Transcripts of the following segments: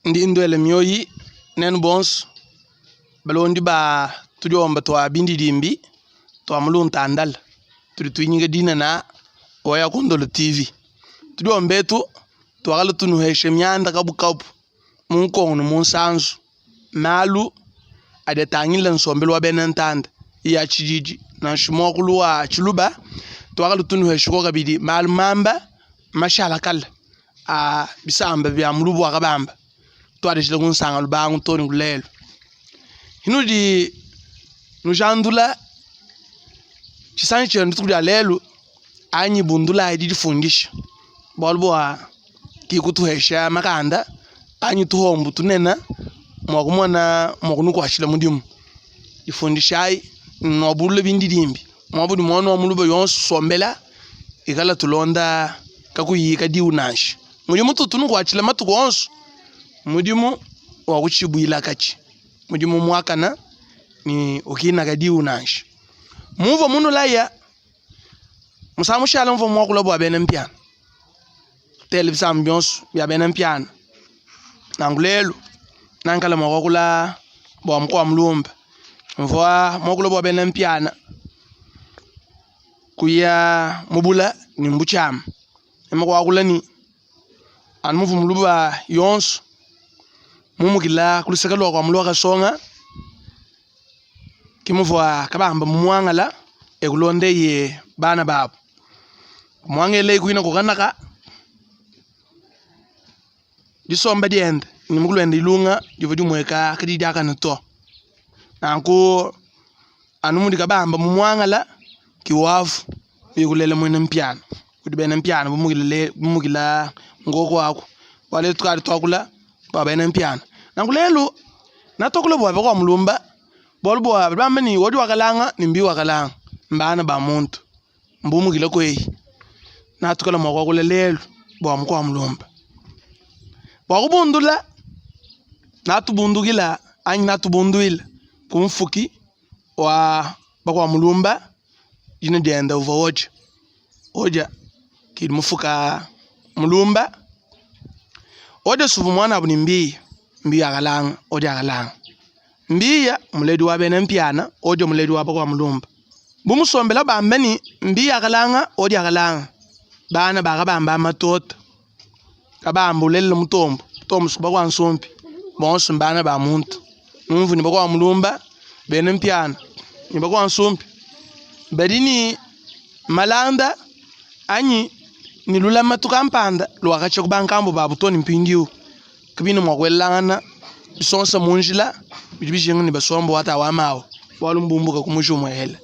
Ndi nduela mioyi nenu bonso balondi ba tudiomba tua bindidimbi tua mu Luntandala tudi tuinyika dina na Oya Kondolo TV. Tudiomba etu tuakala tunuhesha mianda kabukabu mu nkongo ne mu nsanzu malu adi atangila nsombelu wa bena ntanda ya tshididi nansha muakulu wa tshiluba tuakala tunuheshaku kabidi malu mamba mashala kale a bisamba bia mulubu wa kabamba tuadijila ku nsanga lubangu too ne ku lelu. Inudi nujandula tshisanji tshienu dituku dia lelu anyi bundulayi didifundisha bualu bua ki kutuhesha makanda anyi tuhombu tunene mua kumona mua kunukuatshila mudimu. Difundishayi nuabulule bindidimbi muaba udi muana wa muluba yonso usombela ikala tulonda kakuyi kadiwu nansha. Mudimu ututu tunukuatshila matuku onso mmudimu wa kutshibuila katshi, mudimu muakane ne ukina kadiwu nansha. Mumvua munulaya musangu mushale mvua muakula bua bena mpiana, tela bisamba bionso bia bena mpiana. Nanku lelu nankala mua kuakula bua mukua mulumba, mvua muakula bua bena mpiana kuya mu bula ne mu butshiama. Meme kuakula ne anu muvua muluba yonso mumukila ku luseke lua kua Mulua Kasonga, ke muvua kabamba mumuangala e kulondeye bana babu. Kumuangelaye kuine ku kanaka, disomba diende ne mukuluende Ilunga divua dimueka kadiyi diakane to. Nanku anu mudi kabamba mumuangala ke wavu uye kulela muena mpiana. Kudi bena mpiana bumukila ngoku aku bualu etu tukadi tuakula bua bena mpiana. Nanku lelu natuakula bua bakua mulumba bualu bua badi bamba ne udi wakalanga ne mbi wakalanga mbana ba muntu mbumukila kueyi. Natukala mua kuakula lelu bua mukua mulumba. Bua kubundula natubundukila anyi natubunduila ku mfuki wa bakua mulumba dina diende uvua Odia. Odia kidi mufuka mulumba. Odia suvua muanabu ne Mbiya, Mbiya akalanga, Odia akalanga. Mbiya muledi wa bena Mpiana, Odia muledi wa bakua mulumba. Bu musombela bambe ne Mbiya akalanga, Odia akalanga, bana bakabamba matota. Kabamba ulelela mutombo, mutombo si bakua nsumpi, bonso mbana ba muntu. Numvu ne bakua mulumba, bena mpiana ne bakua nsumpi badi ne malanda anyi ne lulamatu kampanda lua katshia ku bankambua babu too ne mpindieu. Kabena mua kuelangana bisonsa mu njila bidi bijinga ne basombe wa ta wa mawu bualu mbumbuka ku muji umuehele.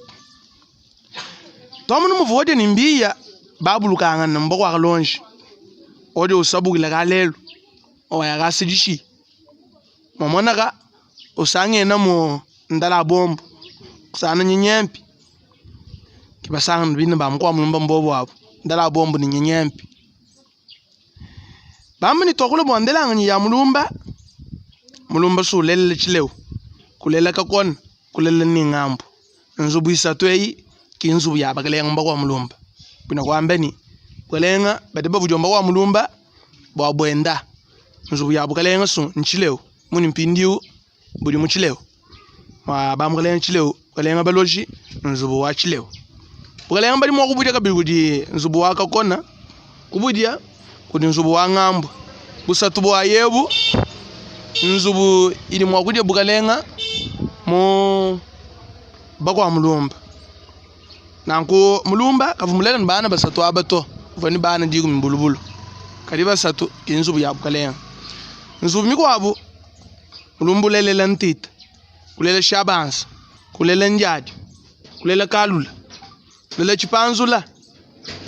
Twamona muvua Odia ne Mbiya babulukangane mu bakua kalonji. Odia usabukila ka lelu waya kasa dishi. Mwamona ka usangena mu ndala a bombo kusana nyenyempi. Ke basangana bine ba mukua mulumba mbobo abu ndala a bombo ne nyenyempi. Bamba ne tuakula bua ndelanganyi ya mulumba, mulumba si ulelela tshilewu, kulela kakona, kulela ne ngambu. Nzubu isatu eyi ki nzubu ya bakelenge mba kua mulumba. Buena kuamba ne, bukelenge badi babudiomba kua mulumba bua buenda. Nzubu ya bukelenge su ntshilewu muni mpindiu budi mu tshilewu mua ba mukelenge tshilewu, bukelenge baloji nzubu wa tshilewu. Bukelenge badi mua kubudia kabidi kudi nzubu wa kakona, kubudia kudi nzubu wa ngambu. Busatu bua yebu nzubu idi mua kudia bukelenge mu bakua mulumba. Nanku mulumba kavua mulela ne bana basatu aba to, uvua ne bana dikumi bulubulu, kadi basatu ki nzubu ya bukelenge. Nzubu mikuabu mulumba ulelela ntita, kulela shabanza, kulela ndiadi, kulela kalula, kulela tshipanzula.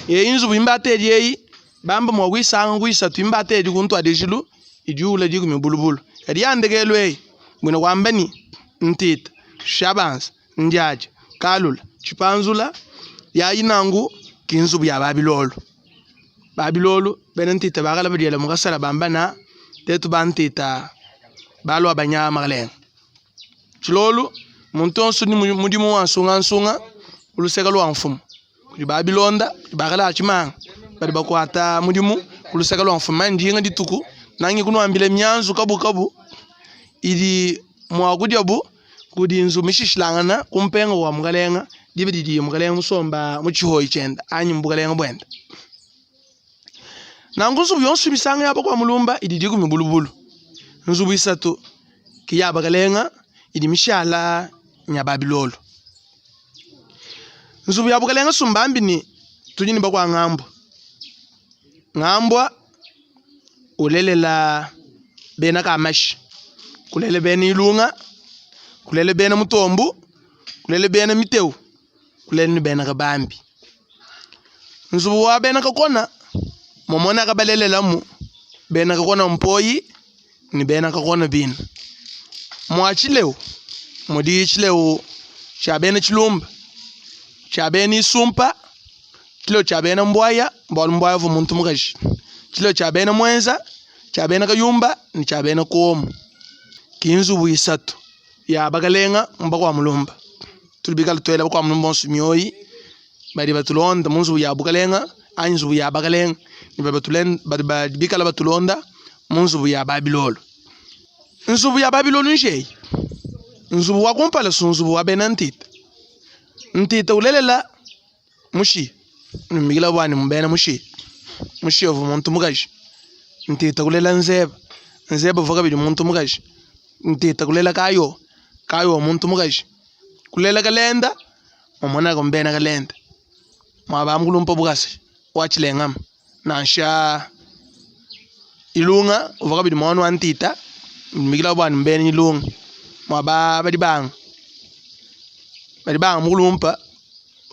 Eyi nzubu imbatedi eyi bamba mua kuyisanga ku isatu imbatedi ku ntuadijilu idi yuula dikumi bulubulu. Kadi ya ndekelu eyi mbuena kuamba ne, ntita, shabanza, ndiadi, kalula, tshipanzula, yayi nanku ki nzubu ya ba bilolo. Ba bilolo bena ntita bakala badiela mu kasala bamba na tetu ba ntita balua banya makalenge. Tshilolo muntu yonso udi ne mudimu wa nsungansunga ku luseke lua mfumu. Kudi ba bilonda, kudi ba kala tshimanga badi bakuata mudimu ku luseke lua mfumu. Meme ndinga dituku Nangi kunuambila mianzu kabukabu idi mua kudiabu kudi nzubu mishishilangana ku mpenga wa mukalenga diba didi mukalenga musomba mu tshihoyi tshienda anyi mu bukalenga buenda. Nanku nzubu yonso misanga ya bakua mulumba idi dikumi bulubulu. Nzubu isatu ki ya bakalenga idi mishala nya ba bilolo. Nzubu ya bukalenga sumbambi ne tudi ne bakua ngambua. Ngambua ulelela bena Kamashi, kulela bena Ilunga, kulela bena Mutombu, kulela bena Mitewu, kulela ne bena Kabambi. Nzubu wa bena Kakona mumona kabalelelamu bena Kakona Mpoyi ne bena Kakona bina. Mua tshilewu mudi tshilewu tshia bena Tshilumba, tshia bena Isumpa. Tshilolo tshia bena Mbuaya, bualu Mbuaya uvua muntu mukaji, tshilolo tshia bena Muenza, tshia bena Kayumba ne tshia bena Komu. Ki nzubu isatu ya bakalenga mu bakua mulumba. Tudi bikale tuela bakua mulumba bonso mioyi badi batulonda mu nzubu ya bukalenga anyi nzubu ya bakalenga ne badi bikale batulonda mu nzubu ya ba bilolo. Nzubu ya ba bilolo njeyi, nzubu wa kumpala su nzubu wa bena Ntita. Ntita ulelela. Mushi, numbikila bua ne bena mushi, mushi uvua muntu mukaji, nteta kulela nzeba, nzeba uvua kabidi muntu mukaji, nteta kulela kayo, kayo muntu mukaji, kulela kalenda, mumonaka bena kalenda, muaba mukulumpa bukasa wa tshilengama nansha ilunga uvua kabidi muana wa ntita, numbikila bua ne bena ilunga, muaba badi banga, badi banga mukulumpa.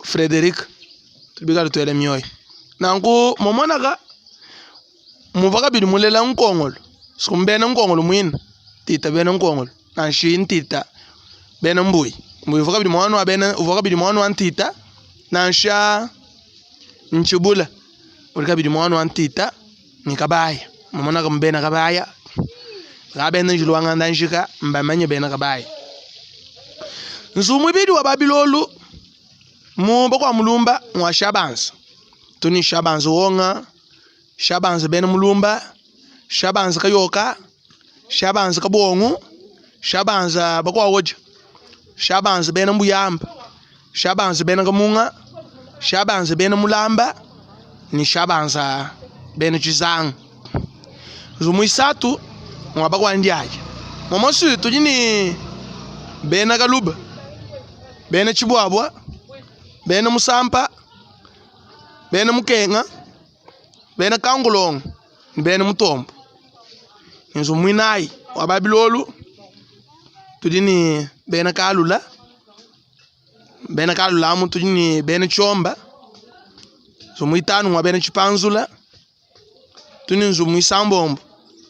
Frederic tudi bikale tuela mioyo. Nanku mumonaka muvua kabidi mulela Nkongolo, si mbena Nkongolo muine, Tita bena Nkongolo nansha Ntita bena Mbuyi. Mbuyi uvua kabidi muana wa bena uvua kabidi muana wa Ntita nansha Ntshibula udi kabidi muana wa Ntita ne Kabaya. Mumonaka bena Kabaya ka bena Njilu wa Nganda Njika mbamanye bena Kabaya. Nzubu muibidi wa ba bilolu mu bakua mulumba ngua Shabanza. Tudi ne Shabanza Wonga, Shabanza bena mulumba, Shabanza Kayoka, Shabanza Kabongu, Shabanza bakua Wodja, Shabanza bena Mbuyamba, Shabanza bena Kamunga, Shabanza bena Mulamba ne Shabanza bena Tshizanga. Nzubu muisatu ngua bakua Ndiaye. Momosu tudi ne bena Kaluba, bena Tshibuabua, bena Musampa, bena Mukenga, bena Kangulongo ne bena Mutombo. Nzubu muinayi wa ba Bilolu tudi ne bena Kalula. Bena Kalula amu tudi ne bena Tshiomba, nzubu muitanu ngua bena Tshipanzula, tudi ne nzubu muisambombo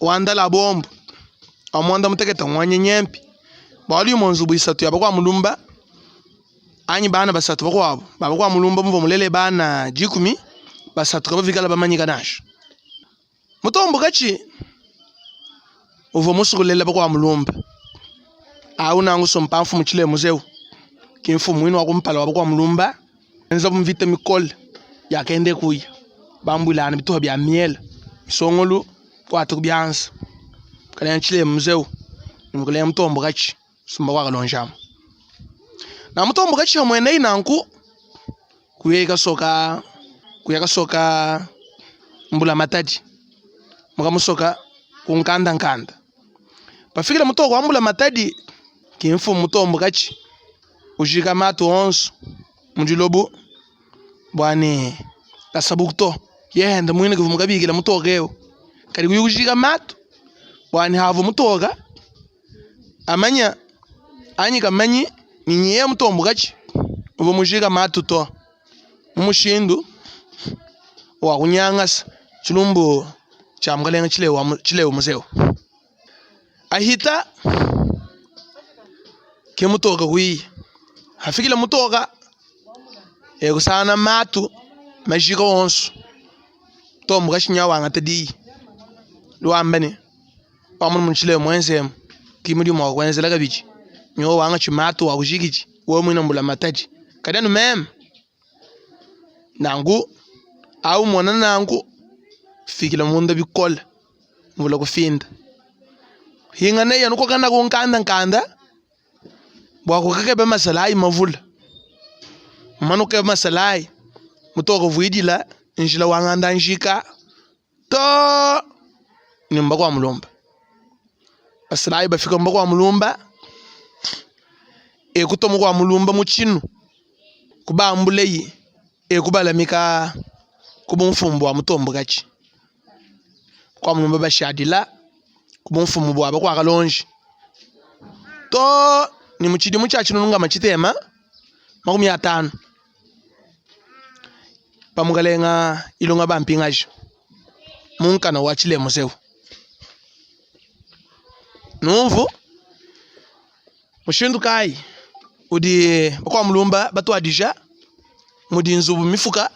wa Ndalabombo, wa muanda mutekete ngua Nyenyempi. Bualu imue nzubu isatu ya bakua mulumba anyi bana basatu bakuabu ba bakua mulumba muvua mulele bana dikumi, basatu kabavua bamanyika nansha. Mutombokatshi uvua musue kulela bakua-mulumba awu nanku sumpa mfumu Tshilemuze eu ki mfumu muine wa kumpala wa bakua-mulumba enzabu mvita mikole yakenda kuya bambuilangana bitupa bia miele misongolu kuata ku bianza mukalenga Tshilemuze eu ne mukalenga Mutombokatshi sumba kuakalonjamu na Mutombokatshi hamueneyi nanku. Kuya kasoka kuya kasoka mbulamatadi mukamusoka ku nkandankanda. Pafikile mutoko wa mbulamatadi ki mfumu mutombokatshi ujika matu onso mu dilobo bua ne kasabuku to yeye muine kavua mukabikila mutoka eu kadi kuya kujika matu bua ne havua mutoka amanya anyi kamanyi ni nyeye mutombokatshi uvua mujika matu to mu mushindu wa kunyangasa tshilumbu tshia mukalenga Tshilewu Muzewu. Ahita ke mutoka kuiya hafikile mutoka e kusangana matu majika onso mutombokatshi nya wangata diyi wamba ne. Pamue ne tshilema muenzemu, ki mudi mua kuenzela kabidi nyowa wangatshi matu wa kujikiji wewe muine mbulamatadi. Kadi anu meme nanku, au mona nanku fikila munda bikole. Mvula kufinda. Hinganeyi anu kokana ku nkanda nkanda bua kukakeba masalayi mavula. Mumane kukeba masalayi, mutoke uvuidila njila wa nganda njika too ne mba kua mulumba. Basalayi bafika mba kua mulumba, e kutua mukua mulumba mu tshinu, kubambuleyi e kubalamika ku bumfumu bua mutombokatshi. Kua mulumba bashadila ku bumfumu bua bakua kalonji too ne mu tshidimu tshia tshinunu nkama tshitema makumi atanu pa mukalenga Ilunga bampingaja munkana wa tshilema seu. Numvu mushindu kayi udi bakua mulumba batuadija mudi nzubu mifuka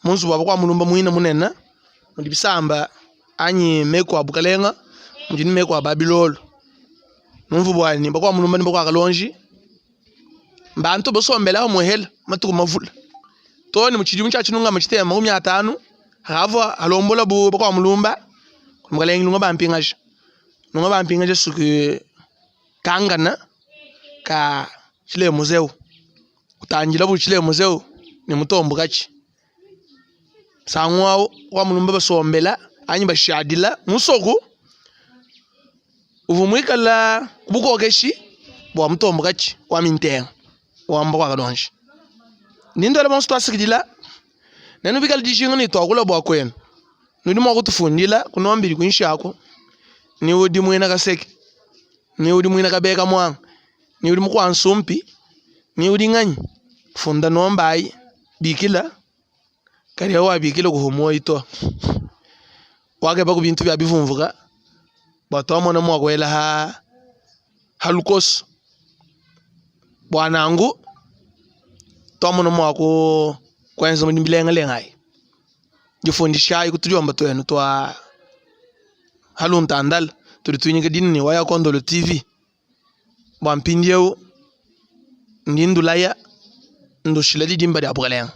mu nzubu wa bakua mulumba muine munene mudi bisamba anyi meku a bukalenga mudi ne meku a ba bilolo. Numvu bua ne bakua mulumba ne bakua kalonji mbantu basombele amu hela matuku mavule too ne mu tshidimu tshia tshinungama tshitema makumi atanu akavua alombola bu bakua mulumba mukalenge Ilunga bampingaja. Ilunga bampingaja suki kangana ka tshilema eu kutangila bu tshilema eu ne mutombo katshi. Musangu au wa mulumba basombela anyi bashadila musoko uvua muikala ku bukokeshi bua mutombo katshi wa mintenga wa mbua wa kalonji. Ndi nduela bonso tuasakidila nenu bikala dijinga ne tuakula bua kuenu nudi mua kutufundila ku nomba idi kuinshi aku ni udi muena Kaseke ni udi muena Kabeka Muanga ni udi mukua Nsumpi ni udi nganyi funda nomba ayi bikila kadi wabikila kuhu muoyo to wakebaku bintu bia bivumvuka bua tuamona mua kuela ha ha lukoso bua nanku tuamona mua ku kuenza mudimu bilengalenga ayi difundishayi ku tudiomba tuenu tua ha luntandala tudi tuinyika dina ne waya kondolo TV. Bua mpindieu ndi ndulaya ndushila didimba dia bukalenge.